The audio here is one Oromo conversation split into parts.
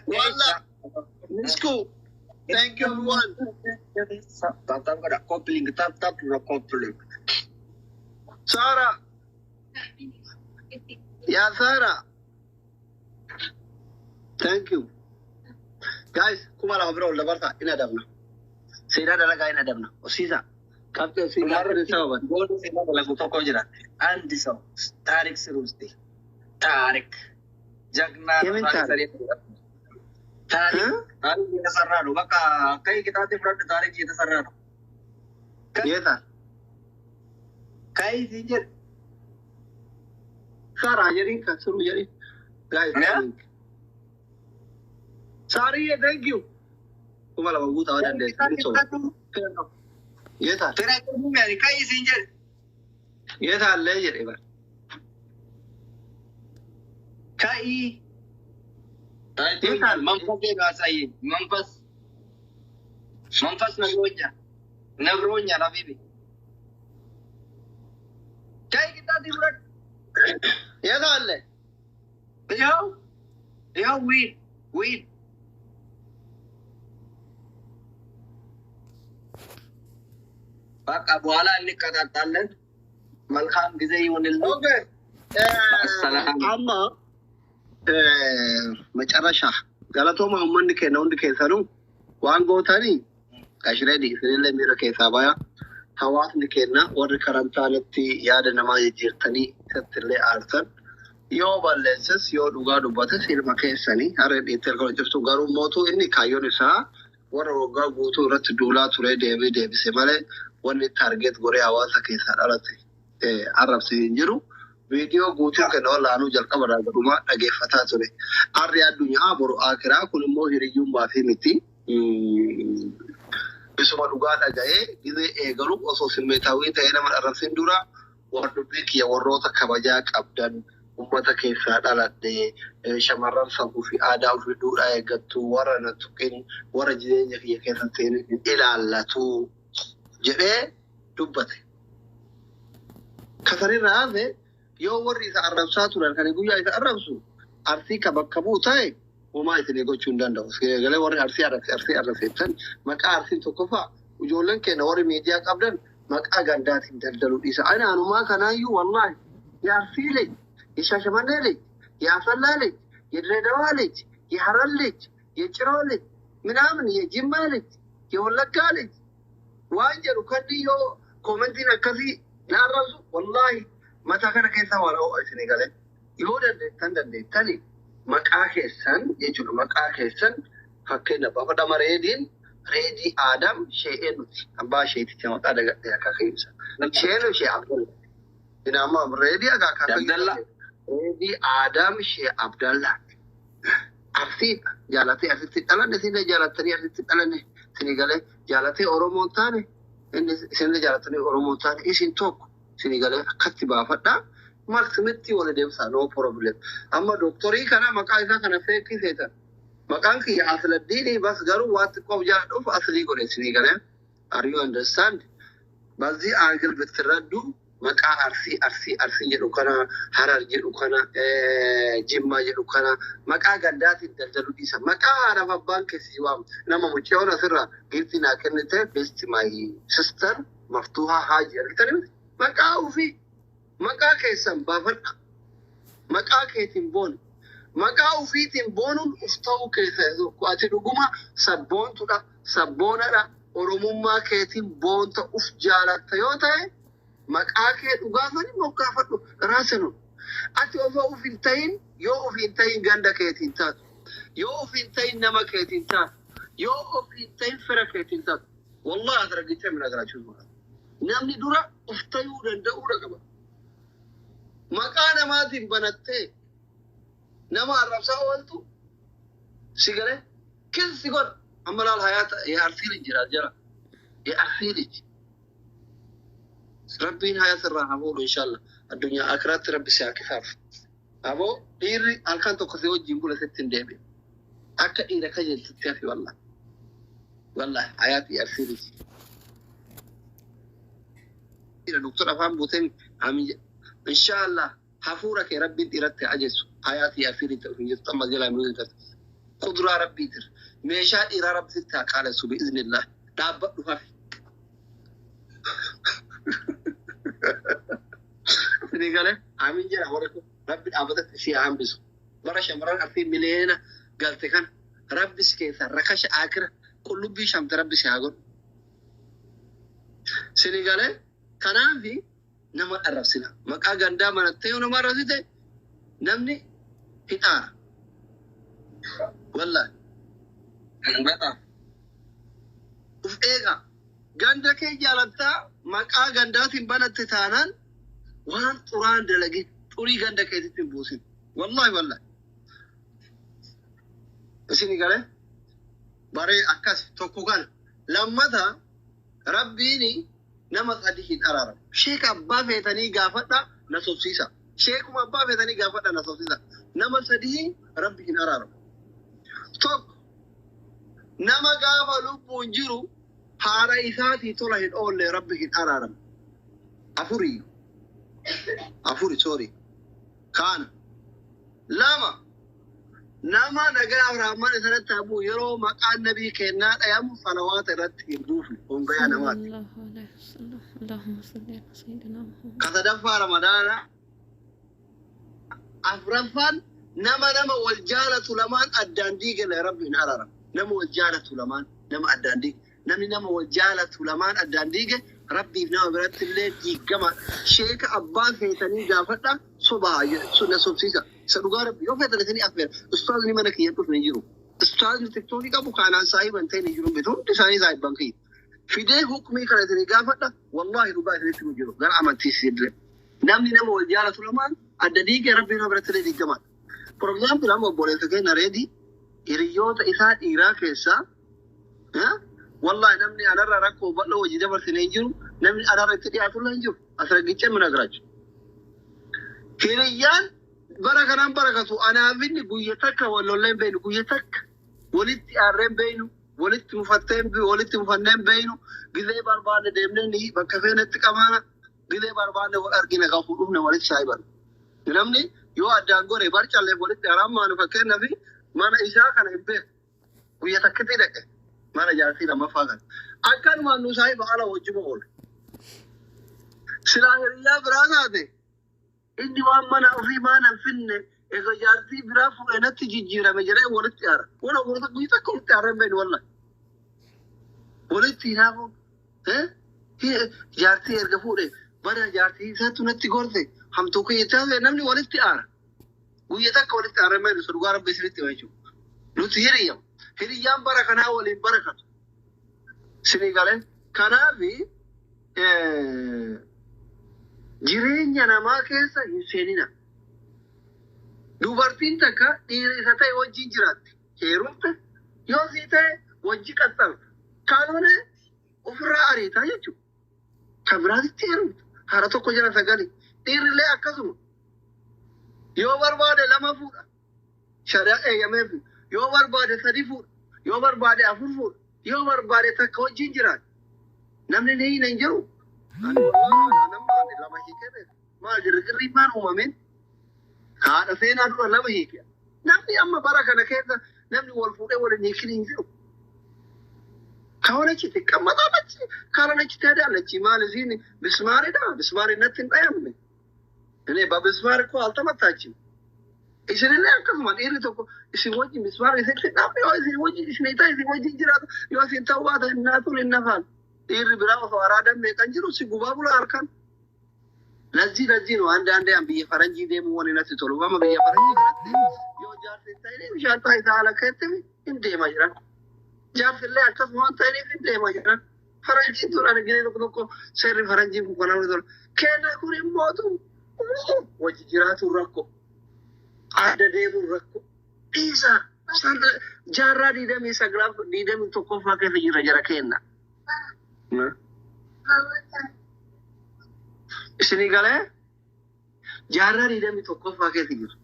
Walla, Nisku, thank you everyone. Tap tap godha. Copy link tap tap dura copy link. Sara, yaa Sara, thank you. Guys, 2000 bira ol dabarsaa in adabna. Seenaa dalagaa in adabna. Osiisa. Qabxii osiisaa kun sababan. Goolii seenaa dalagu tokko jira. አንድ ሰው ታሪክ ስሩ እስቲ። ታሪክ ጀግና የምን ታሪክ ታሪክ? ሰሪ ታሪክ ታሪክ እየተሰራ ነው። በቃ ቀይ ቅጣት ፍረድ። ታሪክ እየተሰራ ነው። Yeeta. ቀይ ሲጀር Sara jedhin kan siruu jedhin. Guys, Saariyyee, thank you. 2000 guutaa waan dandeessa. Ni soba. Yeeta. ቀይ ሲጀር Yeeta allee jedhe bara. ቀይ መንፈስ ነው አሳየኝ። መንፈስ መንፈስ ነግሮኛል ነግሮኛል። ሀቢቢ ቀይ ቅጣት ይፍረድ። Yeeta allee. ይኸው ይኸው ዊል ዊል በቃ በኋላ እንቀጣጣለን። መልካም ጊዜ ይሁንልን። Okay. ሰላም። Amma መጨረሻ galatooma uummanni keenya hundi keessanuu waan gootanii qashiree isinillee miira keessaa baya. Hawaasni keenya warri karantaanatti yaada namaa jijjiirtanii isattillee aarsan yoo balleesses yoo dhugaa dubbates ilma keessanii harreen dhiittee kan jirtu garuu mootuu inni kaayyoon isaa warra waggaa guutuu irratti duulaa ture deemee deebise malee wanni target godhee hawaasa keessaa dhalate arrabse hin jiru. Viidiyoo guutuu kenna olaanuu jalqaba irraa gadhumaa dhageeffataa ture. Arri addunyaa boru akiraa kun immoo hiriyyummaa fi miti. Isuma dhugaa dhaga'ee gizee eegalu osoo simmeetaawwii ta'ee nama arrabsin dura warra dubbii kiyya warroota kabajaa qabdan ummata keessaa dhaladhe shamarran safuu fi aadaa ofii duudhaa eeggattu warra na tuqin warra jireenya kiyya keessa seenin hin ilaallatu jedhee dubbate. Kasanirraa hafe yoo warri isa arrabsaa turan kan guyyaa isa arrabsu Arsii ka bakka bu'u ta'e homaa isinii gochuu hin danda'u. Galee warri Arsii arrabse Arsii arrabseettan maqaa Arsiin tokkoffaa ijoolleen keenya warri miidiyaa qabdan maqaa gandaatiin daldaluu dhiisa. Ani anumaa kanaayyuu wallaahi የአርሲ ልጅ፣ የሻሸመኔ ልጅ፣ የአሰላ ልጅ፣ የድሬዳዋ ልጅ፣ የሐረር ልጅ፣ የጭሮ ልጅ ምናምን የጅማ ልጅ፣ የወለጋ ልጅ waan jedhu kanni yoo commentiin akkasii na arrabsu wallaahi mataa kana keessa waan ho'a isinii galee yoo dandeettan dandeettani maqaa keessan jechuudha maqaa keessan fakkeenya baafadhama reediin Reedii Aadam Shee'ee nuti abbaa isheetitti maqaa dagadhee akka ibsa. Sheen ishee Abdalla. Inaama Reedii akaakayyuu Abdalla. Reedii Aadam Shee Abdalla. Arsii jaalatee Arsitti dhalanne isinillee jaalattanii Arsitti dhalanne isinii galee jaalatee Oromoo hin taane inni isinillee jaalatanii Oromoo hin taane isin tokko isinii galee akkatti baafadhaa. Maksimitti wal deemsa no problem. Amma doktorii kana maqaa isaa kana feekii seetan. Maqaan kiyya Asladdiini bas garuu waan xiqqoof jaaladhuuf aslii godhe isinii galee. Are you understand? በዚህ angle ብትረዱ maqaa Arsii Arsii Arsii jedhu kana Harar jedhu kana Jimmaa jedhu kana maqaa gandaatiin daldaluu dhiisa. Maqaa haadhaaf abbaan keessi waamu nama mucayyoon asirraa giiftii naa kennite best my sister Maftuuhaa Haaji argitanii miti? Maqaa ofii maqaa keessan baafadha. Maqaa keetiin booni. Maqaa ofiitiin boonuun uf ta'uu keessa tokko. Ati dhuguma sabboontudha, sabboonadha. Oromummaa keetiin boonta uf jaalatta yoo ta'e maqaa kee dhugaa sani moggaafadhu raasinu. Ati osoo uf hin ta'in yoo uf hin ta'in ganda keetiin taatu. Yoo uf hin ta'in nama keetiin taatu. Yoo uf hin ta'in fira keetiin taatu. Wallahi asirratti የምነግራችሁ ማለት namni dura uf ta'uu danda'uudha qaba. Maqaa namaatiin banattee nama arrabsaa ooltu si galee kilsi godha. Amma laal hayaata የአርሲ ልጅ jira jira የአርሲ ልጅ Rabbiin haya sirraa haa fuudhu inshallah. Addunyaa akiraatti Rabbi si haa kifaaf. Aboo dhiirri halkan tokko si wajjin bula sitti hin deebi'u. Akka dhiira kajeeltutti hafi wallahi. Wallahi hayaati የአርሲ ልጅ. Doktor afaan buuteen amiin jedha. Inshaallah hafuura kee Rabbiin dhiiratti haa ajeessu. Hayaatii asiiritti of hin jirtu amma jalaa hin jirtu. Kuduraa Rabbiitir. Meeshaa dhiiraa Rabbi sitti haa qaalessu bi'iznillah. Dhaabbadhu hafi. Isinii galee amiin jedha warri kun Rabbi dhaabbatatti si haa hambisu. Bara shamarran Arsii miliyoona galte kana Rabbi si keessa rakasha akira qullubbii shamte Rabbi si haa godhu. Isinii galee kanaafi nama arrabsina. Maqaa gandaa manattee yoo nama arrabsite namni hin aara. Wallahi. በጣም Uf eegaa. Ganda kee jaalattaa maqaa gandaatiin banatte taanaan waan xuraan dalagin xurii ganda keetitti hin buusin. Wallahi wallahi. Isin galee baree akkas tokko kana. Lammata Rabbiin nama sadi hin araaramu. Sheeka abbaa feetanii gaafadha na sobsiisa. Sheekuma abbaa feetanii gaafadha na sobsiisa. Nama sadii Rabbi hin araaramu. Tokko nama gaafa lubbuun jiru haadha isaatii tola hin oolle Rabbi hin araaramu. Afurii. Afuri, sorry. Kaana. Lama. Nama nagaa Abrahaam isarratti haa bu'u yeroo maqaan nabii kennaa dhayamu salawaata irratti hin buufne hongayaa namaati. صلى الله عليه وسلم اللهم صل على سيدنا محمد. Ka sadaffaa Ramadaana. Afraffaan nama wal jaalatu lamaan addaan diigale Rabbi hin araaramu. Nama wal jaalatu lamaan nama addaan diige. Namni nama wal jaalatu lamaan addaan diige Rabbiif nama biratti illee diigama. Sheeka abbaa feetanii gaafadha sobaa na sobsiisa. Isa dhugaa Rabbi yoo feetan isinii affeera. Ustaazni mana kiyya dhufne hin jiru. Ustaazni TikTokii qabu kaanaan saahiban ta'e hin jiru. Hundi isaanii saahiban kiyya. Fidee hukumii kana isinii gaafadha. Wallaahi dhugaa isinitti hin jiru. Gara amantiis illee. Namni nama wal jaalatu lamaan adda diigee Rabbi nama biratti illee diigamaadha. For example, amma obboleessa keenya Reedii hiriyoota isaa dhiiraa keessaa, wallahi namni anarra rakkoo bal'oo hojii dabarsine hin jiru, namni anarra itti dhiyaatu illee hin jiru. Asirragichee mina garaachu. Hiriyyaan bara kanaan barakatu anaaf inni guyya takka wal lollee hin beeknu, guyya takka walitti aarree hin beeknu, walitti mufattee walitti mufannee hin beeknu, gizee barbaanne deemnee ni bakka feenetti qabaana, gizee barbaanne wal argina kan fuudhufne walitti saayiban. Namni yoo addaan gore barcallee walitti araammaanu fakkeenyaaf mana isaa kana hin beeku. Guyya takkitti dhaqe mana jaartii lammaffaa kana. Akkanumaan nu saayiba ala wajjuma oolu. Silaa hiriyyaa biraa taate inni waan mana ofii maana hin finne egaa jaartii biraa fuudhee natti jijjiirame jedhee walitti aara. Wala guyya takka walitti aarree hin beeknu wallahi. Walitti hinaafuun jaartii erga fuudhee bara jaartii isaatu natti gorte hamtuu kiyya taate namni walitti aara. Guyya takka walitti aarree hin beeknu dhugaa Rabbi isinitti hima jechuudha. Nuti hiriyyam. Hiriyyaan bara kanaa waliin barakatu. Isinii galee kanaafi jireenya namaa keessa hin seenina. Dubartiin takka dhiira isa ta'e wajjin jiraatti. Heerumte yoo sii ta'e wajji qaxxamta. Kaanone ofirraa ariitaa jechuudha. Kan biraatitti heerumta. Haara tokko jala sagali. Dhiirrillee akkasuma. Yoo barbaade lama fuudha. Shari'aa eeyyameef. Yoo barbaade sadi fuudha. Yoo barbaade afur fuudha. Yoo barbaade takka wajjin jiraata. Namni ni hin jiru. Ani wallahi lama hiikee beeka. Maal girgirri maal uumameen? Haadha seenaa dura lama hiike. Namni amma bara kana keessa namni wal fuudhee waliin hiikin hin jiru. ከሆነች ትቀመጣለች፣ ካልሆነች ትሄዳለች። ማል እዚህ ብስማር ዳ ብስማርነት hin dhayamne. እኔ በብስማር እኮ አልተመታችም። Isinillee akkasuma dhiirri tokko isin wajjin bismaar isitti dhaabne yoo isin wajjin isin ta'e isin wajjin jiraatu yoo isin ta'uu baata innaatuun hin nafaan. Dhiirri biraa osoo araadan meeqan jiru si gubaa bula harkaan. ለዚህ ነው አንዳንዴ biyya faranjii deemuu wani natti tolu. Amma biyya faranjii kanatti yoo jaarsi hin ta'in bishaan isaa haala keetti hin deema jiran. Jaarsi illee akkasuma waan ta'iniif hin deema jiran. Faranjiin tun ani gine tokko tokko seerri faranjiin kun kan namni tolu. Kenna kun immootu wajji jiraatuun rakkoo. Adda deemuun rakkoo. Dhiisa jaarraa 29 21ffaa keessa jira jara kenna. Isinii galee jaarraa 21ffaa keessa jira.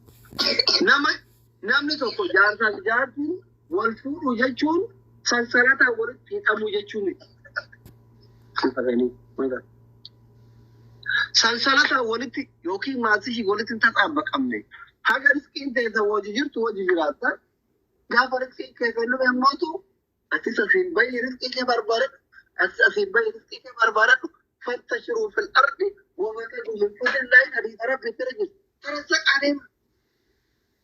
Namni tokko jaarsaa jaartiin wal fuudhu jechuun sansalataan walitti hidhamuu jechuu miti. Sansalata walitti yookiin maatii walitti hin taxaabbaqamne. Haga riskiin teessa wajji jirtu wajji jiraatta. Gaafa riskiin keessa dhufe immootu atis asiin bahi riskii kee barbaadadhu. Atis asiin bahi riskii kee barbaadadhu. فانتشروا في الأرض وابتغوا من فضل الله حديث ربي ترجل ترزق عليهم.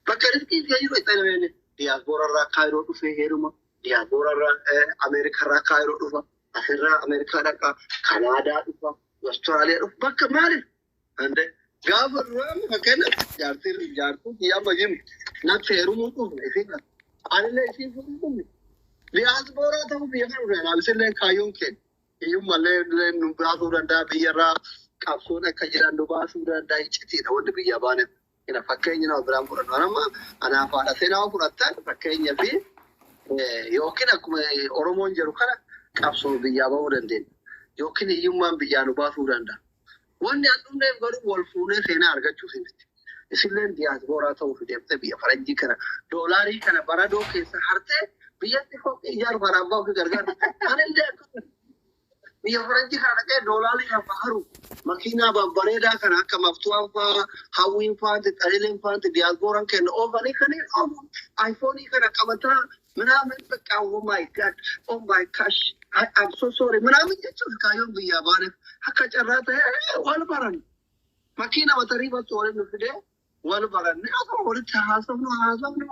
Bakka riskiin kee jiru itti adeemne. Diyaaspoora irraa Kaayiroo dhufee heeruma. Diyaaspoora irraa Ameerikaa irraa Kaayiroo dhufa. Asirraa Ameerikaa dhaqa. Kanaadaa dhufa. Awustiraaliyaa dhufa. Bakka maaliif? Ande gaafa duraa fakkeenyaaf jaartiin jaartuu kiyyaa bajimu natti heerumuu dhufne isiin anillee isiin fuudhuu dhufne. Diyaaspooraa ta'uu biyya kana dhufne anaaf kaayyoon keenya. Hiyyummallee nu baasuu danda'a, biyyarraa qabsoon akka jiran nu baasuu danda'a, iccitiidha wanti biyya baaneef. Ina fakkeenya nama biraan fudhannu. Anamma anaaf haadha seenaa fudhattan fakkeenya fi yookiin akkuma Oromoon jedhu kana qabsoo biyyaa bahuu dandeenya. Yookiin hiyyummaan biyyaa nu baasuu danda'a. Wanni an dhumneef garuu wal fuunee seenaa argachuuf miti. Isilleen diyaaspooraa ta'uuf deemtee biyya faranjii kana doolaarii kana baradoo keessa hartee biyyatti fooqii ijaaru kana abbaa ofii gargaaru. Anillee akkasuma biyya faranjii kana dhaqee doolaarii kan haru makiinaa babbareedaa kana akka maftuwaan faa, hawwiin faanti, xalileen faanti diyaaspooraan kenna oofanii kan oofu iPhone kana qabataa ምናምን በቃ oh my God, oh my gosh, I'm so sorry ምናምን jechuuf kaayyoon biyyaa baaneef akka carraa ta'e wal baran makiina matarii bakka waliin nu fidee wal baranne osoo walitti haasofnu haasofnu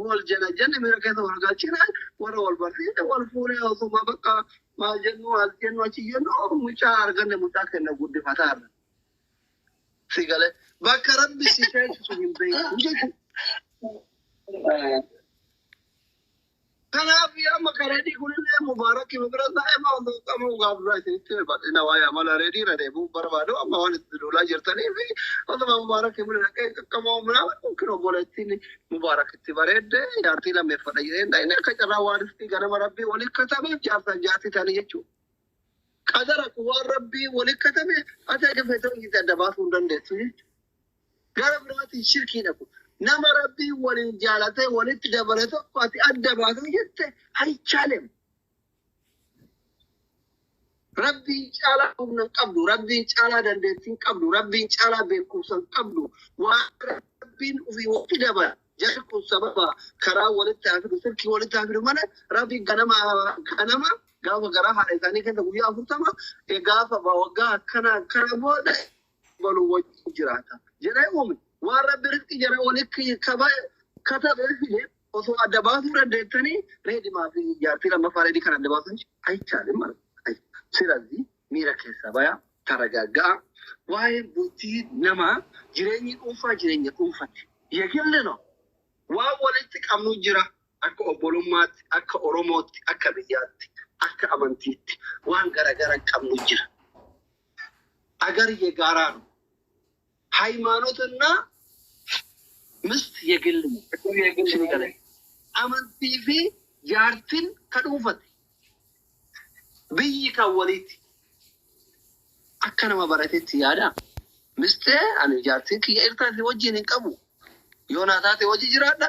wal jala jenne miira keessa wal galchine warra wal barsiise wal fuunee osuma bakka maal jennu as jennu achi jennu mucaa arganne, mucaa kenna guddifataa irra. Si galee bakka Rabbi si teessisu hin beeku jechuudha. Kanaaf amma kareedii kunillee Mubaarak bira taa'ee maal qabu gaafura isinitti bal'ina waa'ee amala reedii irra deemuu barbaadu amma waan itti duulaa jirtanii fi osuma Mubaarak bira dhaqee qaqqamoo ምናምን yookiin obboleettiin Mubaarak itti bareedde jaartii lammeeffadha jedhee inni akka carraa waan itti ganama Rabbii walitti katameef jaarsan jaartii ta'anii jechuudha. Qadara kun waan Rabbii walitti katame ati akka feetee hojii adda baasuu hin dandeessu jechuudha. Gara biraatiin shirkiidha kun. Nama Rabbii waliin jaalatee walitti dabale tokko ati adda baasuu jette አይቻልም. Rabbiin caalaa humna hin qabdu, Rabbiin caalaa dandeettii hin qabdu, Rabbiin caalaa beekumsa hin qabdu. Waan Rabbiin ofii walitti dabala. Jarri kun sababa karaa walitti haa fidu, silkii walitti haa fidu malee Rabbiin ganama ganama gaafa garaa haadha isaanii keessa guyyaa 40 gaafa waggaa akkana akkana booda balu wajjin jiraata. Jedhee uume. Waan Rabbi rizqi jara walitti katabee fide osoo adda baasuu dandeettanii reedimaa fi jaartii lammaffaa reedii kan adda baasan አይቻልም ማለት ነው። ስለዚህ miira keessa baya, ተረጋጋ. Waa'een bultii namaa jireenyi dhuunfaa jireenya dhuunfaati. የግል ነው. Waan walitti qabnu jira akka obbolummaatti, akka Oromootti, akka biyyaatti, akka amantiitti waan garagara qabnu jira. አገር የጋራ ነው። ሃይማኖትና ምስት የግል ነው። የግል። Amantii fi jaartiin ka dhuunfate. Biyyi kan walitti. Akka nama baratetti yaada. Mistee ani jaartiin kiyya irtaate wajjin hin qabu. Yoo naa taate wajji jiraadha.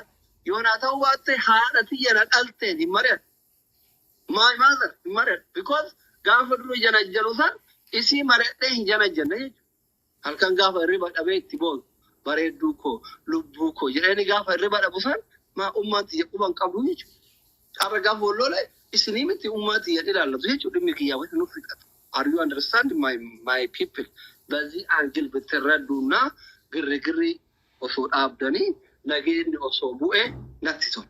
Yoo naa ta'uu baatte haadha tiyya na dhalteen hin mari'adhu. My mother hin mari'adhu. Because gaafa dura janajjanu san isii mari'adhee hin janajjanne jechuudha. Halkan gaafa hirriba dhabee itti boonu bareedduu koo, lubbuu koo jedheeni gaafa hirriba dhabu san maa ummaan tiyya quba hin qabdu jechuudha. Har'a gaafa wal isinii miti, ummaa tiyya ilaallatu jechuudha, dhimmi kiyyaa wayita nuuf fixatu. Are you understand, my people? በዚህ angle ብትረዱና ግርግሪ osoo dhaabdanii nageenyi osoo bu'ee natti tola.